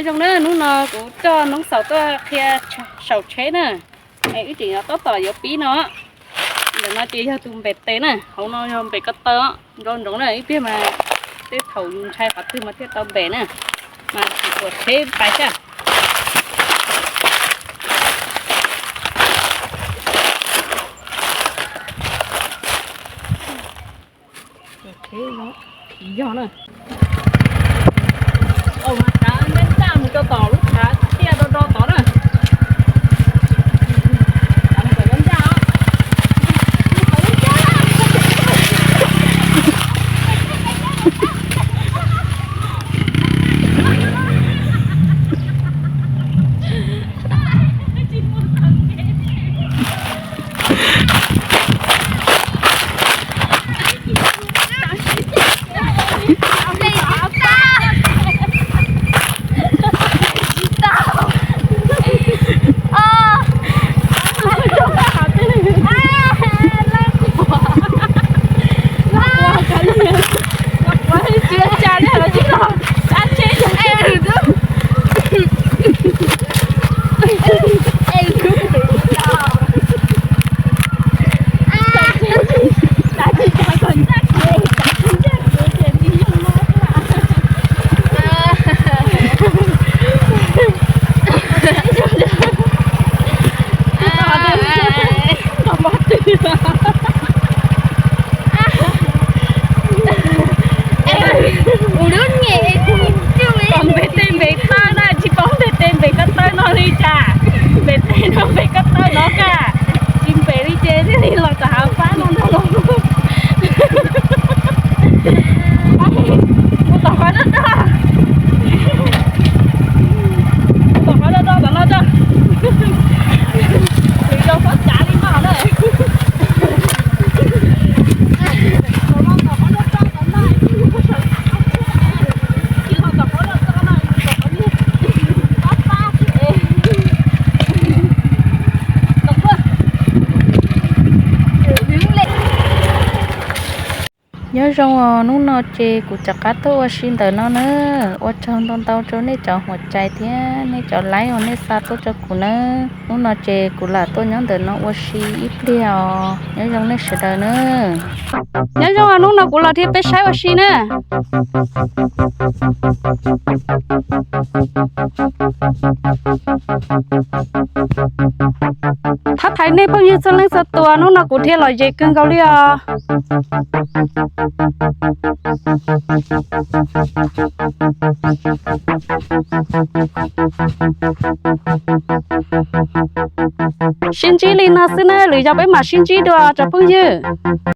Zoo na, hnub no kuv coj noob xaus tuaj qhia saum tsheb na. Wb tseem yuav tab tom yuav pib no. Ntawm no ces yog tus npes tes na, hauv no yog npes ko taw, nco ntsoov na, ib pliag mas tej thaum yus ntshai qhov twg mas thiaj tau npes na. Mas kuv tuam tsheb pais sab. Yog na. Au, mas tsav ncaj ncaj mus rau tom lub tshav tiaj do do tod na. Tsav mus kom ncaj ncaj os. Ua lub nyem, pom npes tes npes taw na, tsis pom npes tes npes ko taw no li cas. Npes tes no npes ko taw no ka, tsis npes li ces thiaj li los tom hav fab no ntag los. Mus tom qhov dawb dawb, mus tom qhov dawb dawb tom no tso. Tsis tau txhob tsav li no na. Nyob zoo os, hnub no ces kuv rov qab tuaj ua si ntawm no na. Ua tsaug ntau ntau rau nej cov huam cai thiab nej cov like uas nej xa tuaj rau kuv na. Hnub no ces kuv lam tuaj nyob ntawm no ua si ib pliag os. Nyob zoo nej sawv daws na. Nyob zoo os, hnub no kuv los thiab peb saib ua si na. Thov thaiv nej phooj ywg txhua leej txhua tus, hnub no kuv thiaj lom zem kawg nkaus li os. Sib ntsib li no xwb na, lwm zaus peb mam sib ntsib dua tsoom phooj ywg.